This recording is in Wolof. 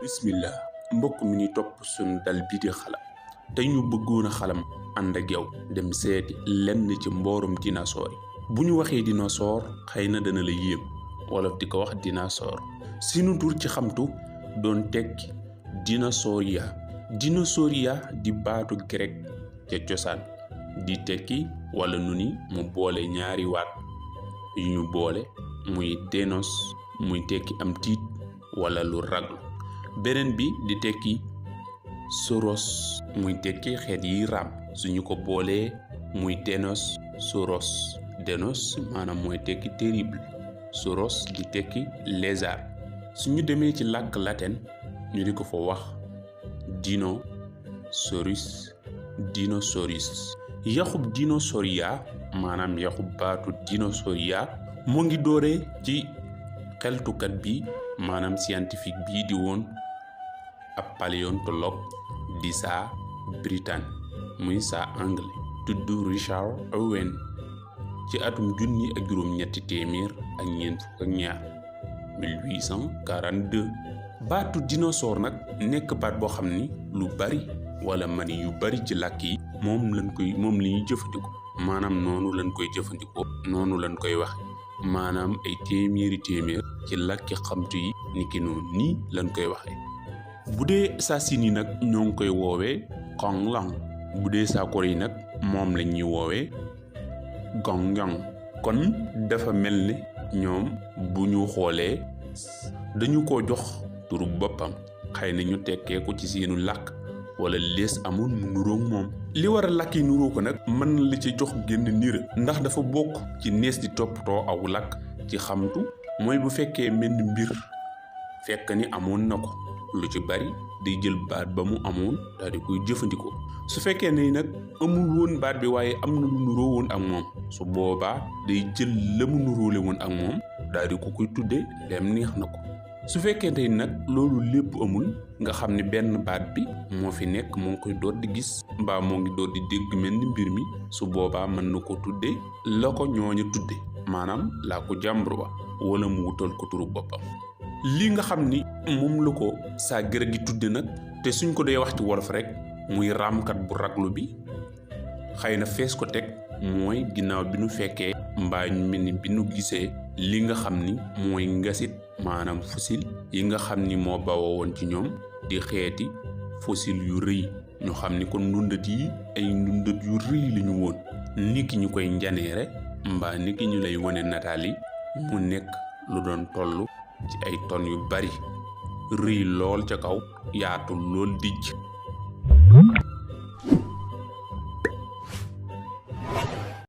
bismillah mbokk mi ni topp sunu dal bii di xalam tey ñu bëggoon a xalam ànd ak yow dem seeti lenn ci mboorum dinosaure yi bu ñu waxee dinosaure xëy na dana la yéem wolof di ko wax dinosaure sinu tur ci xamtu doon tekki dinosauria di baatu grec ca cosaan di tekki wala nu ni mu boole ñaari waat yu ñu boole muy denos muy tekki am tiit wala lu raglu beneen bi di tekki sauros muy tekki xeet yi raam suñu ko boolee muy denos maanaam mooy tekki terrible sauros di tekki lézard suñu demee ci làkk latin ñu di ko fa wax dinosaurus yaxub dinosauria maanaam yaxub baatu dinosauria mu ngi dooree ci xeltukat bi maanaam scientifique bii di woon ab paléontologue di saa Britain muy saa anglais tudd Richard Owen ci atum 1842 baatu dinosaure nag nekk baat boo xam ni lu bari wala mani yu bari ci làkk yi moom li ñuy jëfandikoo maanaam noonu lañ koy jëfandikoo noonu lañ koy wax maanaam ay téeméer ci làkki xamtu yi niki noonu nii lañ koy waxee bu dee saa siin yi nag ñoo ngi koy woowee konglang bu dee saa kor yi nag moom la ñuy woowee gongyang kon dafa mel ni ñoom bu ñu xoolee dañu ko jox turu boppam xëy na ñu tekkee ko ci seenu làkk wala lees amoon mu nuroog moom li war a làkk yi nuroo ko nag mën na li ci jox génn nira ndax dafa bokk ci nees di toppatoo aw làkk ci xamtu mooy bu fekkee menn mbir fekk ni amoon na ko lu ci bari day jël baat ba mu amoon daal di koy jëfandikoo su fekkee ne nag amul woon baat bi waaye am na lu nuroo woon ak moom su boobaa day jël la mu nuróole woon ak moom daal di ko koy tudde dem neex na ko su fekkee tey nag loolu lépp amul nga xam ne benn baat bi moo fi nekk moo ngi koy door di gis mbaa moo ngi door di dégg mel ni mbir mi su boobaa mën na ko tudde la ko ñooña tudde maanaam laa ko jàmbur ba wala mu wutal ko turu boppam li nga xam ni moom la ko saa gërë gi tudde nag te suñ ko dee wax ci wolof rek muy raamkat bu raglu bi xëy na fees ko teg mooy ginnaaw bi nu fekkee mbaa ñu mel ni bi nu gisee li nga xam ni mooy ngasit maanaam fossile yi nga xam ni moo bawoo woon ci ñoom di xeeti fossile yu rëy ñu xam ni kon ndundat yi ay ndundat yu rëy la ñu woon niki ñu koy njaneere mbaa niki ñu lay wone nataal yi mu nekk lu doon toll ci ay tonnes yu bari rëy lool ca kaw yaatu lool dijj